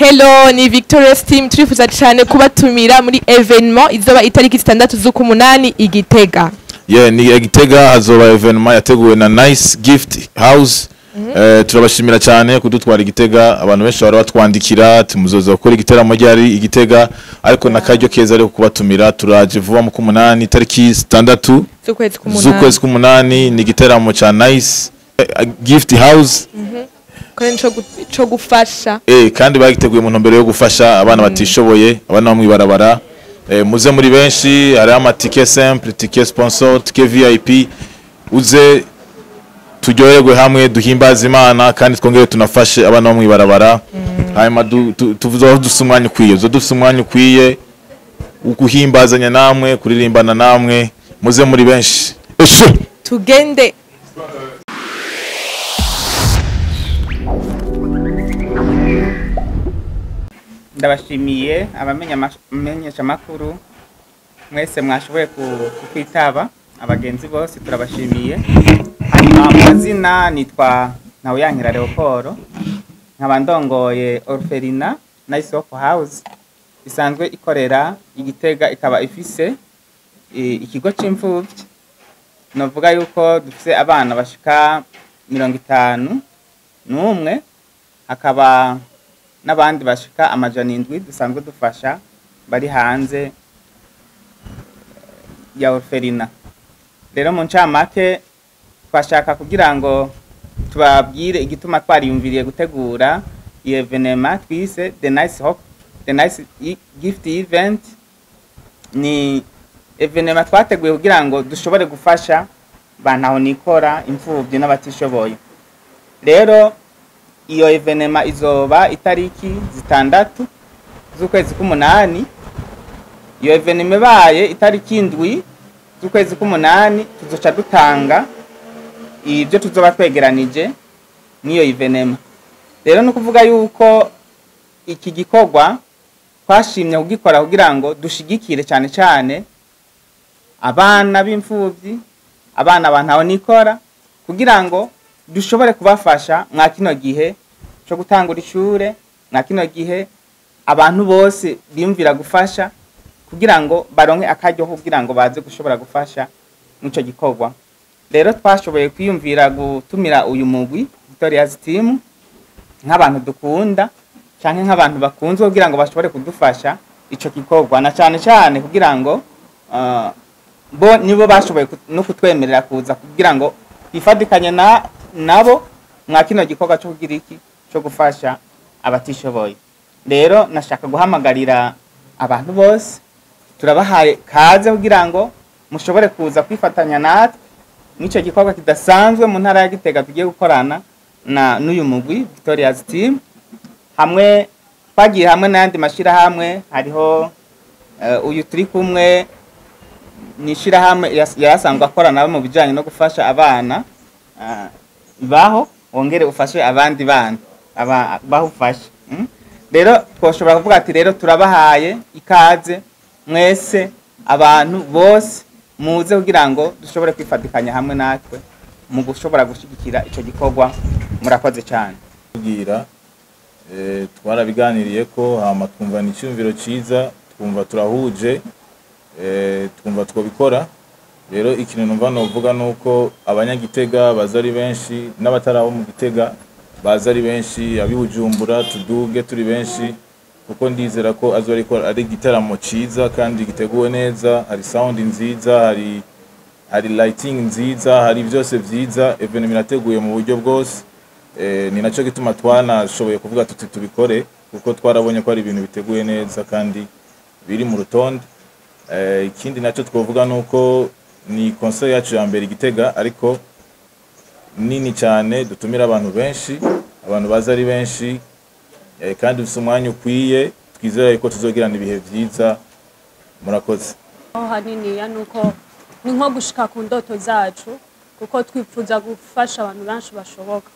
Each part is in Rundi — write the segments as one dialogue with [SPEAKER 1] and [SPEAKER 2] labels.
[SPEAKER 1] Hello, ni Victorious Team. Turifuza cyane kubatumira muri événement izoba itariki 6 z'ukumunani i Gitega.
[SPEAKER 2] Yeah, ni Gitega, hazoba événement yateguwe na Nice Gift House. Turabashimira cyane kudutwara Igitega. Abantu benshi bahora batwandikira tumuzoza gukora igiteramo ryari Igitega, ariko nakaryo keza ariko kubatumira. Turaje vuba mu kumunani, itariki 6
[SPEAKER 1] z'ukwezi k'umunani.
[SPEAKER 2] Z'ukwezi k'umunani, ni igiteramo ca Nice Gift House.
[SPEAKER 1] Kandi co gufasha.
[SPEAKER 2] Kandi bagiteguye mu ntumbero yo gufasha abana batishoboye, abana bo mw'ibarabara. Muze muri benshi. Hariho amatike simple, ticket sponsor, ticket VIP. Uze turyoherwe hamwe, duhimbaze Imana kandi twongere tunafashe abana bo mw'ibarabara. Hanyuma tuzoba dufise umwanya ukwiye, tuzoba dufise umwanya ukwiye wo guhimbazanya namwe, kuririmbana namwe. Muze muri benshi. Eshe!
[SPEAKER 1] Tugende.
[SPEAKER 3] Ndabashimiye abamenyeshamakuru mwese mwashoboye kukwitaba, abagenzi bose turabashimiye. Hanyuma mu mazina nitwa Ntawuyankira Leopold, nkaba ndongoye Orphelinat Nice Hope House isanzwe ikorera Igitega, ikaba ifise ikigo c'imfuvyi. Novuga yuko dufise abana bashika 51, hakaba n'abandi bashika 700 dusanzwe dufasha bari hanze ya orphelinat. Rero mu ncamake twashaka kugira ngo tubabwire igituma twariyumviriye gutegura iyi événement twise The Nice Hope, The Nice Gift Event. Ni événement twateguye kugira ngo dushobore gufasha bantaho nikora, imfuvyi n'abatishoboye. Rero iyo événement izoba itariki 6 z'ukwezi k'umunani. Iyo événement ibaye itariki 7 z'ukwezi k'umunani, tuzoca dutanga ibyo tuzoba twegeranije n'iyo événement. Rero ni ukuvuga yuko iki gikorwa twashimye kugikora kugira ngo dushigikire cyane cyane abana b'imfuvyi, abana bantaho nikora, kugira ngo dushobore kubafasha mwa kino gihe cyo gutangura ishure, mwa kino gihe abantu bose biyumvira gufasha, kugira ngo baronke akaryo kugira ngo baze gushobora gufasha mw'ico gikorwa. Rero twashoboye kwiyumvira gutumira uyu mugwi Victoria's Team nk'abantu dukunda canke nk'abantu bakunzwe, kugira ngo bashobore kudufasha ico gikorwa, na cane cane kugira ngo bo nibo bashoboye no kutwemerera kuza kugira ngo twifatikanye na nabo mwa kino gikorwa cyo kugira iki, cyo gufasha abatishoboye. Rero nashaka guhamagarira abantu bose, turabahaye kaze kugira ngo mushobore kuza kwifatanya natwe mw'ico gikorwa kidasanzwe mu ntara ya Gitega tugiye gukorana na n'uyu mugwi Victoria's Team. Hamwe twagiye hamwe n'ayandi mashirahamwe, hariho uyu turi kumwe ni ishirahamwe yarasanzwe akorana nabo mu bijanye no gufasha abana. Baho wongere ufashe abandi bana aba baho ufashe. Rero twoshobora kuvuga ati rero turabahaye ikaze mwese, abantu bose muze kugira ngo dushobore kwifatikanya hamwe natwe mu gushobora gushigikira ico gikorwa. Murakoze cyane.
[SPEAKER 2] Kugira twarabiganiriye ko hama twumva ni icyumviro ciza, twumva turahuje, twumva twobikora. Rero ikintu numva novuga nuko abanyagitega baza ari benshi, n'abatarabo mu Gitega baza ari benshi, abibujumbura tuduge turi benshi, kuko ndizera ko azoba ariko ari igitaramo ciza kandi giteguwe neza. Hari sound nziza, hari lighting nziza, hari byose vyiza. Événement irateguye mu buryo bwose. Ni naco gituma twanashoboye kuvuga tuti tubikore, kuko twarabonye ko ari ibintu biteguye neza kandi biri mu rutonde. Ikindi naco twovuga nuko ni concert yacu ya mbere Igitega, ariko nini cyane, dutumira abantu benshi, abantu baza ari benshi, kandi dufise umwanya ukwiye. Twizera ko tuzogirana ibihe vyiza. Murakoze.
[SPEAKER 4] Haniniya nuko ni nko gushika ku ndoto zacu, kuko twifuza gufasha abantu benshi bashoboka.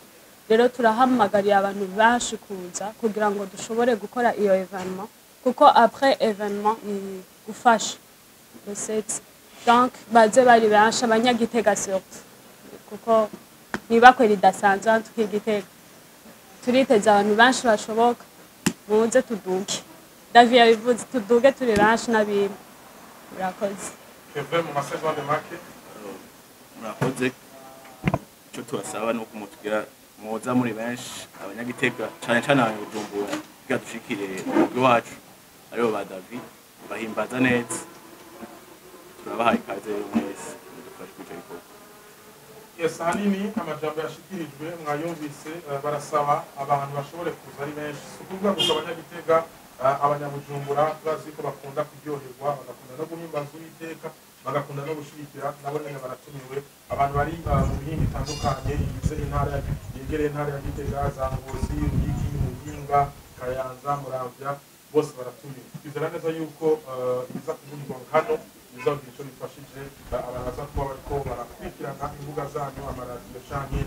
[SPEAKER 4] Rero turahamagariye abantu benshi kuza kugira ngo dushobore gukora iyo événement, kuko après événement ni gufasha le 7. Donc baze bari benshi, abanyagitega surtout, kuko nibakwe ridasanzwe hano tukigitega. Turiteze abantu benshi bashoboka. Muze tuduge. David yabivuze, tuduge turi benshi n'abimwe. Murakoze.
[SPEAKER 5] Kevin, mu masegonde make.
[SPEAKER 6] Murakoze. Icyo tubasaba ni uko mutubwira muza muri benshi, Abanyagitega, cyane cyane Abanyabujumbura, kugira dushikire umugwi wacu aribo ba David bahimbaza neza. Turabahaye ikaze rero mwese, mudufashe kuri icyo gikorwa.
[SPEAKER 5] Yes, ahanini amajambo yashikirijwe mwayumvise. Barasaba abantu bashobore kuza ari benshi, si ukuvuga gusa Abanyagitega, Abanyabujumbura bazi ko bakunda kuryoherwa, bagakunda no guhimbaza Uwiteka, bagakunda no gushigikira, nabo nyene baratumiwe. Abantu bari mu mihingo itandukanye igize intara yegereye intara ya Gitega, za Ngozi, Ruyigi, Muyinga, Kayanza, Muramvya, bose baratumiwe. Twizera neza yuko ibiza kuvugirwa hano bizagira icyo bifashije abantu baza kuba bariko barakurikirana imbuga zanyu, amaradiyo canke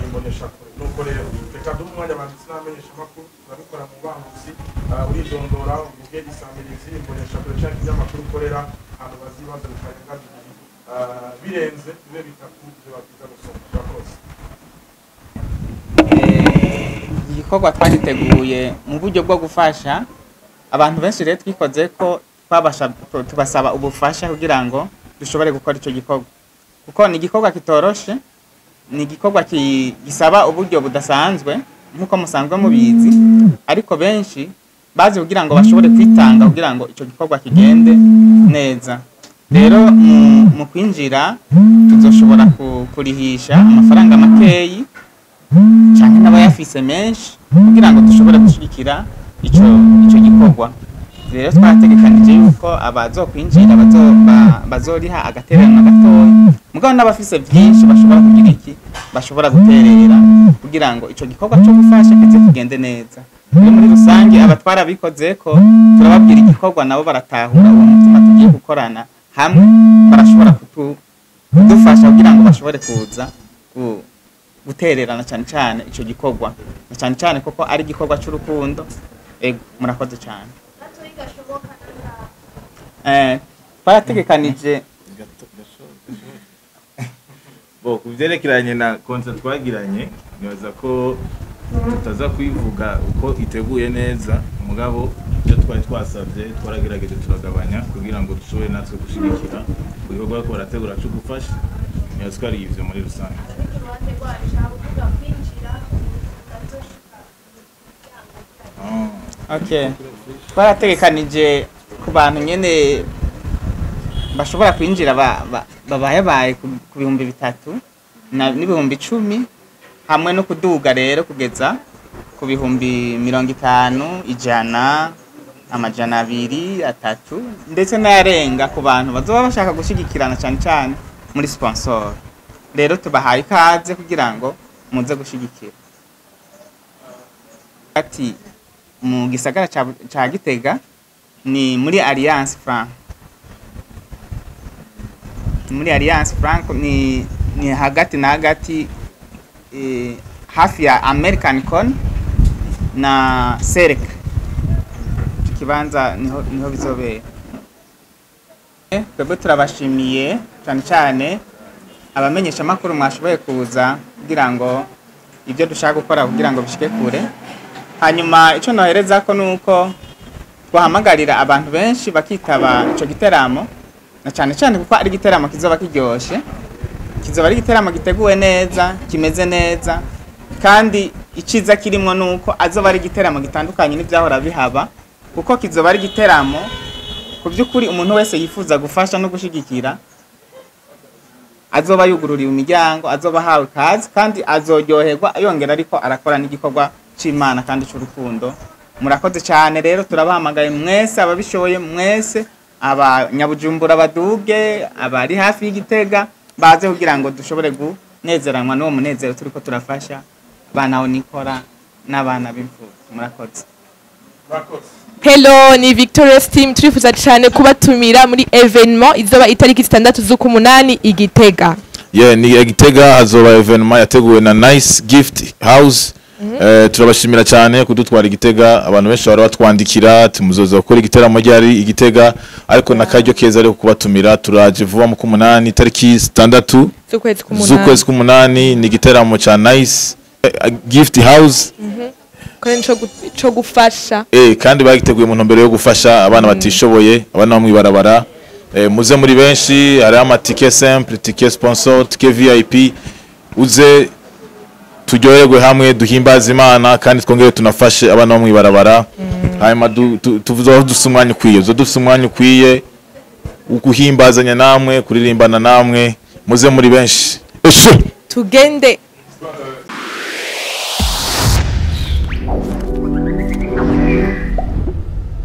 [SPEAKER 5] imboneshakure. Nuko rero reka duhe umwanya abanditsi n'abamenyeshamakuru. Turabikora mu bangutsi. Uridondora, uvuge isamirizi, imboneshakure canke ikinyamakuru ukorera, ahantu bazi ibibazo bitarenga bibiri, birenze bibe bitatu vyoba byiza gusoma. Murakoze.
[SPEAKER 3] Igikorwa twagiteguye mu buryo bwo gufasha abantu benshi. Rero twikoze ko twabasha tubasaba ubufasha kugira ngo dushobore gukora icyo gikorwa, kuko ni igikorwa kitoroshe, ni igikorwa gisaba uburyo budasanzwe nk'uko musanzwe mubizi. Ariko benshi bazi kugira ngo bashobore kwitanga kugira ngo icyo gikorwa kigende neza. Rero mu kwinjira tuzoshobora kurihisha amafaranga makeyi canke n'abayafise menshi kugira ngo dushobore gushigikira ico gikorwa. Rero twarategekanije yuko abazokwinjira bazoriha agatererano gatoya, mugabo n'abafise vyinshi bashobora kugira iki, bashobora guterera kugira ngo ico gikorwa co gufasha kize kigende neza. Rero muri rusange aba twarabikozeko, turababwira igikorwa, nabo baratahura uwo mutima tugiye gukorana hamwe, barashobora kudufasha kugira ngo bashobore kuza gutererana cyane cyane ico gikorwa, na cyane cyane kuko ari igikorwa c'urukundo. Ego, murakoze cyane. Twarategekanije
[SPEAKER 2] Bo ku byerekeranye na contrat twagiranye, nibaza ko tutaza kuyivuga uko iteguye neza, mugabo ibyo twari twasabye twaragerageje turagabanya kugira ngo dushobore natwe gushigikira ku gikorwa bariko barategura cyo gufasha. Nibaza ko ari ivyo muri rusange. Ah.
[SPEAKER 3] Okay, twarategekanije ku bantu nyene bashobora kwinjira babayabaye ku 3000 n'10,000, hamwe no kuduga rero kugeza ku 50,000, 100, 200, 300, ndetse n'ayarenga ku bantu bazoba bashaka gushigikirana cyane cyane muri sponsor. Rero tubahaye ikaze kugira ngo muze gushigikira. Ati mu gisagara ca Gitega ni muri Alliance Franc, muri Alliance Franc ni hagati na hagati, hafi ya American Con na Serek. Ico kibanza niho bizobera. Twebwe turabashimiye cyane cyane abamenyesha makuru mwashoboye kuza kugira ngo ibyo dushaka gukora kugira ngo bishike kure. Hanyuma icyo nohereza ko nuko twahamagarira abantu benshi bakitaba ico giteramo, na cyane cyane kuko ari igiteramo kizoba kiryoshe, kizoba ari igiteramo giteguwe neza, kimeze neza, kandi iciza kirimwo nuko azoba ari igiteramo gitandukanye n'ivyahora bihaba, kuko kizoba ari igiteramo ku by'ukuri umuntu wese yifuza gufasha no gushigikira azoba yugururiwe imiryango, azoba ahawe ikaze kandi azoryoherwa yongera ariko arakora n'igikorwa c'Imana kandi c'urukundo. Murakoze cyane. Rero turabahamagaye mwese ababishoboye, mwese Abanyabujumbura baduge, abari hafi y'Igitega baze kugira ngo dushobore gunezeranwa n'uwo munezero turiko turafasha abana aho nikora n'abana b'imfuvyi. Murakoze.
[SPEAKER 5] Murakoze.
[SPEAKER 1] Hello, ni Victorious Team. Turifuza cyane kubatumira muri événement izoba itariki 6 z'ukumunani i Gitega.
[SPEAKER 2] Yeah, ni Gitega, hazoba événement yateguwe na Nice Gift House. Turabashimira cyane kudutwara Igitega. Abantu benshi bahora batwandikira ati muzoza gukora igiteramo ryari Igitega, ariko nakaryo keza ariko kubatumira. Turaje vuba mu kumunani, tariki 6
[SPEAKER 1] z'ukwezi k'umunani.
[SPEAKER 2] Z'ukwezi k'umunani. Ni igiteramo ca Nice Gift House.
[SPEAKER 1] Igikorane co gufasha.
[SPEAKER 2] Kandi bagiteguye mu ntumbero yo gufasha abana batishoboye, abana bo mw'ibarabara. Muze muri benshi. Hariho amatike simple, ticket sponsor, ticket VIP. Uze turyoherwe hamwe, duhimbaze Imana kandi twongere tunafashe abana bo mw'ibarabara. Hanyuma tuzoba dufise umwanya ukwiye, tuzoba dufise umwanya ukwiye wo guhimbazanya namwe, kuririmbana namwe. Muze muri benshi. Eshe!
[SPEAKER 1] Tugende.